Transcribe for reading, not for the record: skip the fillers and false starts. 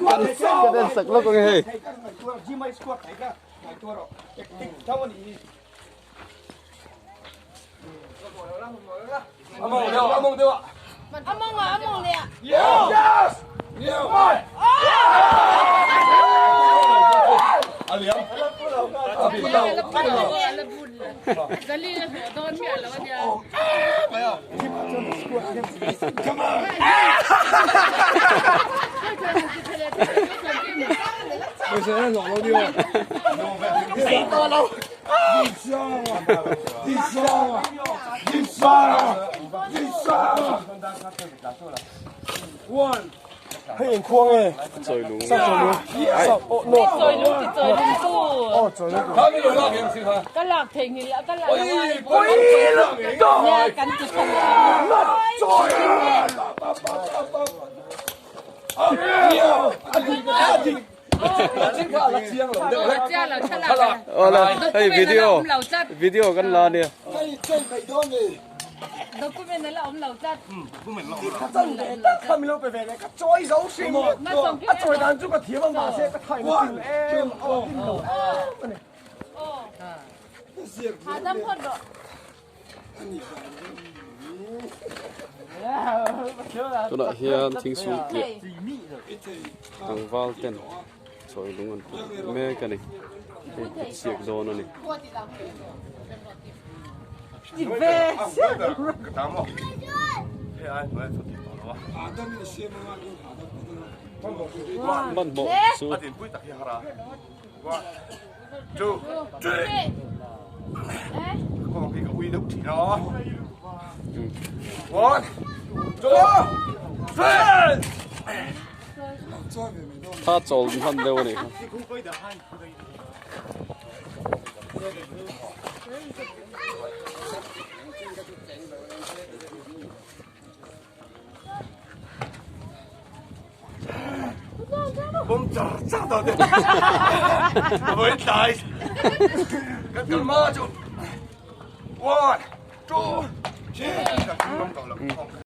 Kan en sak lawk ang e hei. Hei eng khua nge? Chawilung. Sa chawilung. Sa oh no. Chawilung ti chawilung tu. Oh chawilung. Ka lak theihnghilh a ka lak Nia kan ti khat Aw la hei video video kan la ania. Document ala awm lo tlat. Ka chan ve tak kha milo pe ve le ka chawi zo hrim a chawi dan chu ka thiam a mahse ka thain a tin em a tin lo em ani. Hahdam phawt rawh. Tunah hian thingsul tliah tlangval ten chawi lung an put mek a ni. Hei kut siak dawn a ni. Hmanhmawh chu. Tha chawl hman deuh a nih kha. Bawm char char tawh te. Vawi tlai. Kan kal ma chu. One, two, three.